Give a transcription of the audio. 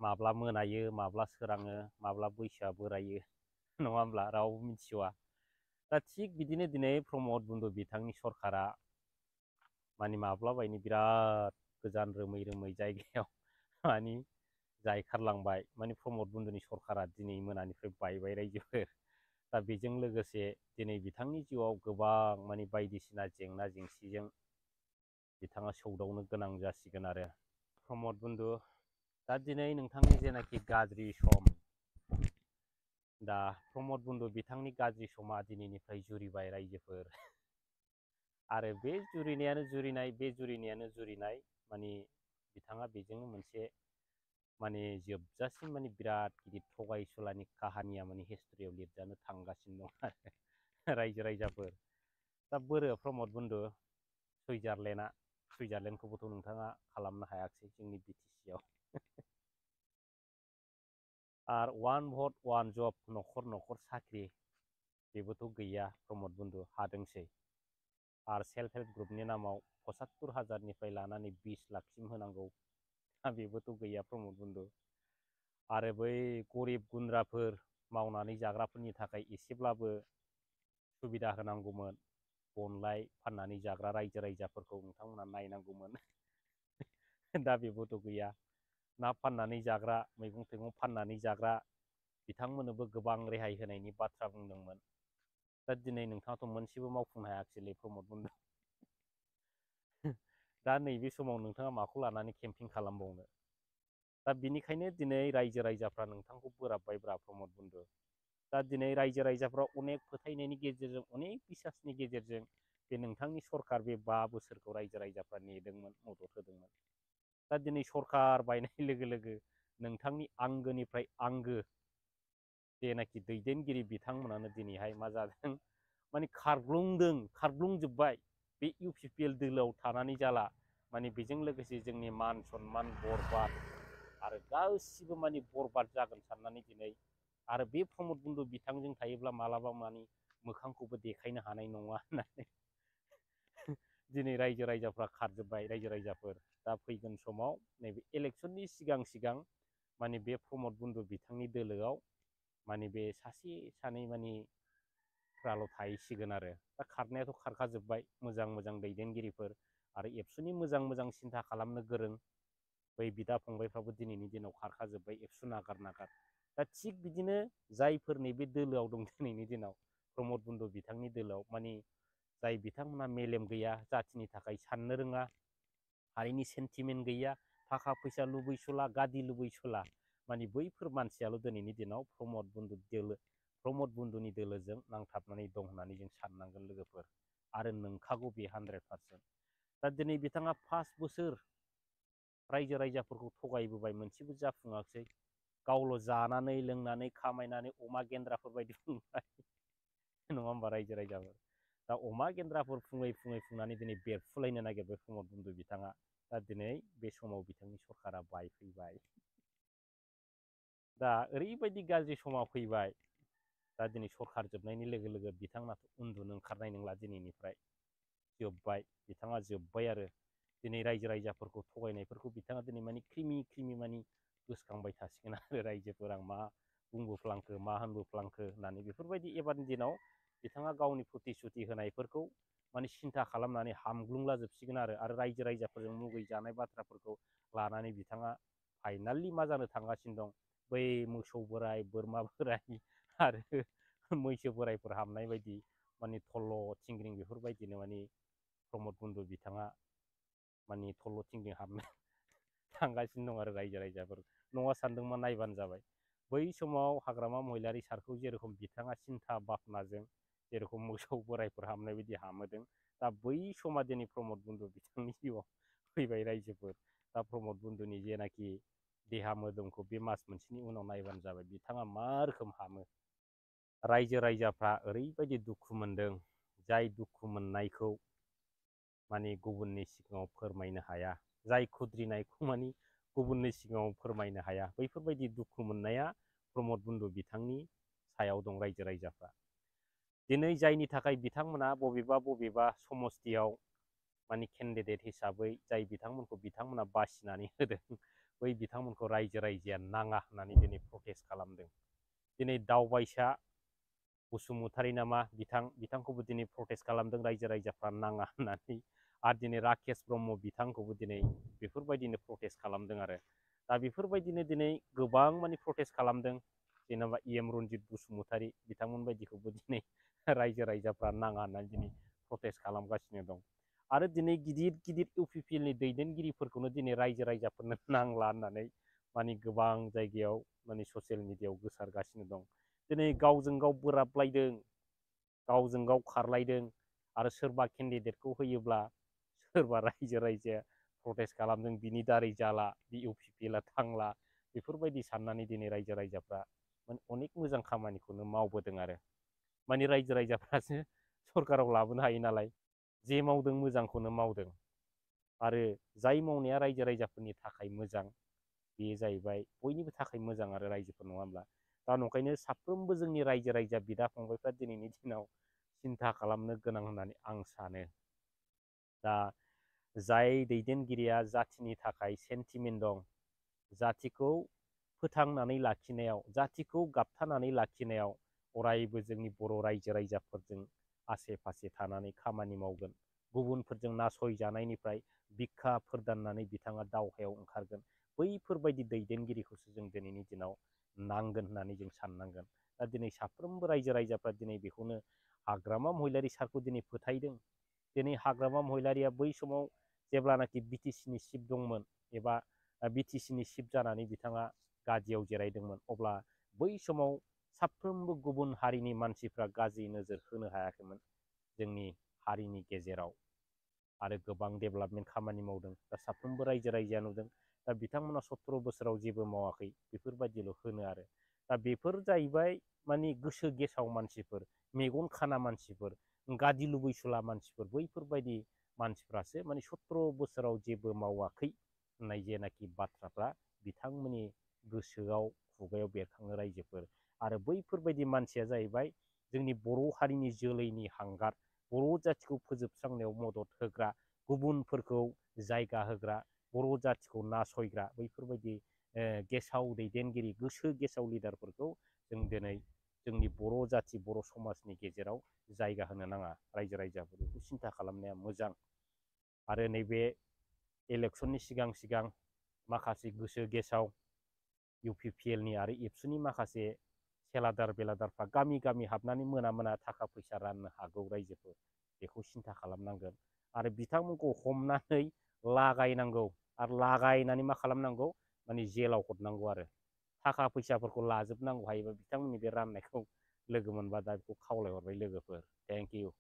माब्ला मोनायो माब्ला सोराङो माब्ला बैसोआ बोरायो नङा होमब्ला रावबो मिथिवा। दा थिग बिदिनो दिनै प्रमद बन्धु बिथांनि सरकारा माने माब्लाबायनो बिराद गोजान रोमै रोमै जायगायाव माने जायखारलांबाय। माने प्रमद बन्धुनि सरकारा दिनै मोनानिफ्राय बायबाय रायजोफोर। दा बेजों लोगोसे दिनै बिथांनि जिउआव गोबां माने बायदिसिना जेंना जेंसिजों बिथाङा सौदावनो गोनां जासिगोन आरो। प्रमद बन्धु, दा दिनै नोंथांनि जेनाखि गाज्रि सम, दा प्रमद बन्धु बिथांनि गाज्रि समा दिनैनिफ्राय जुरिबाय रायजोफोर। आरो बे जुरिनायानो जुरिनाय माने बिथाङा बेजोंनो मोनसे माने जोबजासिम माने बिराद गिदिर थगायसुलानि काहानिया माने हिस्ट्रियाव लिरजानो थांगासिनो दं आरो रायजो राजाफोर। दा बोरो प्रमद बन्धु सुइजारलेण्डखौबोथ' नोंथाङा खालामनो हायाखिसै जोंनि बिटिसिआव। आरो वान भट वान जब न'खर न'खर साख्रि बेबोथ' गैया प्रमद बन्धु, हादोंसै। आरो सेल्फ हेल्प ग्रुपनि नामाव 75,000निफ्राय लानानै 20 लाखसिम होनांगौ, बेबोथ' गैया प्रमद बन्धु। आरो बै गरिब गुन्द्राफोर मावनानै जाग्राफोरनि थाखाय एसेब्लाबो सुबिदा होनांगौमोन। बनलाइ फाननानै जाग्रा रायजो राजाफोरखौ नोंथांमोना नायनांगौमोन। दा बेबोथ' गैया। ना फाननानै जाग्रा, मैगं थाइगं फाननानै जाग्रा बिथांमोननोबो गोबां रेहाय होनायनि बाथ्रा बुंदोंमोन। दा दिनै नोंथाङाथ' मोनसेबो मावफुंनो हायाखिसैलै प्रमद बन्धु। दा नैबे समाव नोंथाङा माखौ लानानै केम्पिं खालामबावनो? दा बिनिखायनो दिनै रायजो राजाफ्रा नोंथांखौ बोराबबायब्रा प्रमद बन्धु। दा दिनै रायजो राजाफ्रा अनेक फोथायनायनि गेजेरजों, अनेक बिसासनि गेजेरजों बे नोंथांनि सरकार बे 5 बोसोरखौ रायजो राजाफ्रा नेदोंमोन, मदद होदोंमोन। दा दिनै सरकार बायनाय लोगो लोगो नोंथांनि आंगोनिफ्राय आंगो जेनाखि दैदेनगिरि बिथांमोनानो दिनैहाय मा जादों, माने खारग्लुंजोब्बाय। बे UPPL दोलोआव थानानै जाला। माने बेजों लोगोसे जोंनि मान सन्मान बरबाद आरो गासिबो माने बरबाद जागोन साननानै दिनै, आरो बे प्रमद बन्धु बिथांजों थायोब्ला मालाबा माने मोखांखौबो देखायनो हानाय नङा होननानै दिनै रायजो राजाफ्रा खारजोब्बाय रायजो राजाफोर। दा फैगोन समाव नैबे इलेक्सननि सिगां सिगां माने बे प्रमद बन्धु बिथांनि दोलोआव माने बे सासे सानै माने फ्राल' थाहैसिगोन आरो। दा खारनायाथ' खारखाजोब्बाय मोजां मोजां दैदेनगिरिफोर आरो एबसुनि मोजां मोजां सिन्था खालामनो गोरों बै बिदा फंबायफ्राबो दिनैनि दिनाव खारखाजोब्बाय एबसु नागार नागार। दा थिग बिदिनो जायफोर नैबे दोलोआव दं दिनैनि दिनाव प्रमद बन्धु बिथांनि दोलोआव, माने जाय बिथांमोना मेलेम गैया, जाथिनि थाखाय साननो रोङा, हारिनि सेन्टिमेन्ट गैया, थाखा फैसा लुबैसुला, गादि लुबैसुला, माने बैफोर मानसियाल' दिनैनि दिनाव प्रमद बन्धुनि दोलोजों नांथाबनानै दं होननानै जों साननांगोन लोगोफोर। आरो नंखागौ बे 100%। दा दिनै बिथाङा 5 बोसोर रायजो राजाफोरखौ थगायबोबाय, मोनसेबो जाफुङाखिसै। गावल' जानानै लोंनानै खामायनानै अमा गेन्द्राफोर बायदि बुंबाय नङा होमबा रायजो राजाफोर। दा अमा गेन्द्राफोर फुंनानै दिनै बेरफुलायनो नागिरबाय प्रमद बन्धु बिथाङा। दा दिनै बे समाव बिथांनि सरकारा बायफैबाय। दा ओरैबायदि गाज्रि समा फैबाय, दा दिनै सरकार जोबनायनि लोगो लोगो बिथांनाथ' उन्दुनो ओंखारनाय नंला दिनैनिफ्राय। जोब्बाय, बिथाङा जोब्बाय आरो। दिनै रायजो राजाफोरखौ थगायनायफोरखौ बिथाङा दिनै माने ख्रिमि माने गोसोखांबाय थासिगोन आरो रायजोफोर, आं मा बुंबोफ्लांखो मा होनबोफ्लांखो होननानै। बेफोरबायदि एबारनि दिनाव बिथाङा गावनि प्रतिश्रुति होनायफोरखौ माने सिन्था खालामनानै हामग्लुंला जोबसिगोन आरो रायजो राजाफोरजों मुगैजानाय बाथ्राफोरखौ लानानै बिथाङा फाइनालि मा जानो थांगासिनो दं, बै मोसौ बोराय बोरमा बोराय आरो मैसो बोरायफोर हाबनाय बायदि माने थल्ल' थिंग्रिं बेफोरबायदिनो माने प्रमद बन्धु बिथाङा माने थल्ल' थिंग्रिं हाबनो थांगासिनो दं आरो रायजो राजाफोर। नङा सानदोंमा नायबानो जाबाय। बै समाव हाग्रामा महिलारि सारखौ जेरखम बिथाङा सिन्था भाबनाजों जेरखम मोसौ बोरायफोर हाबनाय बायदि हामोदों, दा बै समा दिनै प्रमद बन्धु बिथांनि जिउआव फैबाय रायजोफोर। दा प्रमद बन्धुनि जेनाखि देहा मोदोमखौ बे मास मोनसेनि उनाव नायबानो जाबाय बिथाङा मा रोखोम हामो। रायजो राजाफ्रा ओरैबायदि दुखु मोनदों, जाय दुखु मोननायखौ माने गुबुननि सिगाङाव फोरमायनो हाया, जाय खुद्रिनायखौ माने गुबुननि सिगाङाव फोरमायनो हाया, बैफोरबायदि दुखु मोननाया प्रमद बन्धु बिथांनि सायाव दं रायजो राजाफ्रा। दिनै जायनि थाखाय बिथांमोना बबेबा समस्थियाव माने केन्डिडेट हिसाबै जाय बिथांमोनखौ बिथांमोना बासिनानै होदों, बै बिथांमोनखौ रायजो राजाया नाङा होननानै दिनै प्रटेस्ट खालामदों। दिनै दावबायसा बसुमतारी नामा बिथांखौबो दिनै प्रटेस्ट खालामदों रायजो राजाफ्रा नाङा होननानै। आरो दिनै राकेश ब्रह्म बिथांखौबो दिनै बेफोरबायदिनो प्रटेस्ट खालामदों आरो। दा बेफोरबायदिनो दिनै गोबां माने प्रटेस्ट खालामदों। जेनेबा रन्जित बसुमतारी बिथांमोन बायदिखौबो दिनै रायजो राजाफ्रा नाङा होननानै दिनै प्रटेस्ट खालामगासिनो दं। आरो दिनै गिदिर गिदिर इउपिपिएलनि दैदेनगिरिफोरखौनो दिनै रायजो राजाफोरनो नांला होननानै माने गोबां जायगायाव माने ससियेल मिडियायाव गोसारगासिनो दं। दिनै गावजों गाव बोराबलायदों, गावजों गाव खारलायदों, आरो सोरबा केन्डिडेटखौ होयोब्ला सोरबा रायजो राजाया प्रटेस्ट खालामदों बिनि दारै जाला, बि इउपिपिएलआ थांला, बेफोरबायदि साननानै दिनै रायजो राजाफ्रा माने अनेक मोजां खामानिखौनो मावबोदों आरो। माने रायजो राजाफ्रासो सरकाराव लाबोनो हायो नालाय, जे मावदों मोजांखौनो मावदों। आरो जाय मावनाया रायजो राजाफोरनि थाखाय मोजां, बेयो जाहैबाय बयनिबो थाखाय मोजां आरो रायजोफोर, नङा होमब्ला? दा नंखायनो साफ्रोमबो जोंनि रायजो राजा बिदा फंबायफ्रा दिनैनि दिनाव सिन्था खालामनो गोनां होननानै आं सानो। दा जाय दैदेनगिरिया जाथिनि थाखाय सेन्टिमेन्ट दं, जाथिखौ फोथांनानै लाखिनायाव, जाथिखौ गाबथानानै लाखिनायाव अरायबो जोंनि बर' रायजो राजाफोरजों आसे फासे थानानै खामानि मावगोन, गुबुनफोरजों नासयजानायनिफ्राय बिखा फोरदाननानै बिथाङा दावहायाव ओंखारगोन, बैफोरबायदि दैदेनगिरिखौसो जों दिनैनि दिनाव नांगोन होननानै जों साननांगोन। दा दिनै साफ्रोमबो रायजो राजाफ्रा दिनै बेखौनो हाग्रामा महिलारि सारखौ दिनै फोथायदों। दिनै हाग्रामा महिलारिया बै समाव जेब्लानाखि बिटिसिनि चिफ दंमोन, एबा बिटिसिनि चिफ जानानै बिथाङा गादियाव जिरायदोंमोन, अब्ला बै समाव साफ्रोमबो गुबुन हारिनि मानसिफ्रा गाज्रि नोजोर होनो हायाखैमोन जोंनि हारिनि गेजेराव, आरो गोबां डेभेलपमेन्ट खामानि मावदों। दा साफ्रोमबो रायजो राजाया नुदों। दा बिथांमोना 17 बोसोराव जेबो मावाखै, बेफोरबायदिल' होनो आरो। दा बेफोर जाहैबाय माने गोसो गेसाव मानसिफोर, मेगन खाना मानसिफोर, गादि लुबैसुला मानसिफोर, बैफोरबायदि मानसिफ्रासो माने 17 बोसोराव जेबो मावाखै होननाय जेनाखि बाथ्राफ्रा बिथांमोननि गोसोआव खुगायाव बेरखाङो रायजोफोर। आरो बैफोरबायदि मानसिया जाहैबाय जोंनि बर' हारिनि जोलैनि हांगार, बर' जाथिखौ फोजोबस्रांनायाव मदद होग्रा, गुबुनफोरखौ जायगा होग्रा, बर' जाथिखौ नासयग्रा, बैफोरबायदि गेसाव दैदेनगिरि, गोसो गेसाव लिडारफोरखौ जों दिनै जोंनि बर' जाथि, बर' समाजनि गेजेराव जायगा होनो नाङा। रायजो राजाफोर बेखौ सिन्था खालामनाया मोजां। आरो नैबे इलेक्सननि सिगां सिगां माखासे गोसो गेसाव इउपिपिएलनि आरो एबसुनि माखासे सेलादार बेलादारफ्रा गामि गामि हाबनानै मोना मोना थाखा फैसा राननो हागौ रायजोफोर, बेखौ सिन्था खालामनांगोन। आरो बिथांमोनखौ हमनानै लागायनांगौ, आरो लागायनानै मा खालामनांगौ, माने जेलाव हरनांगौ आरो थाखा फैसाफोरखौ लाजोबनांगौ। हायोबा बिथांमोननि बे राननायखौ लोगो मोनबा दा बेखौ खावलायहरबाय लोगोफोर। Thank you.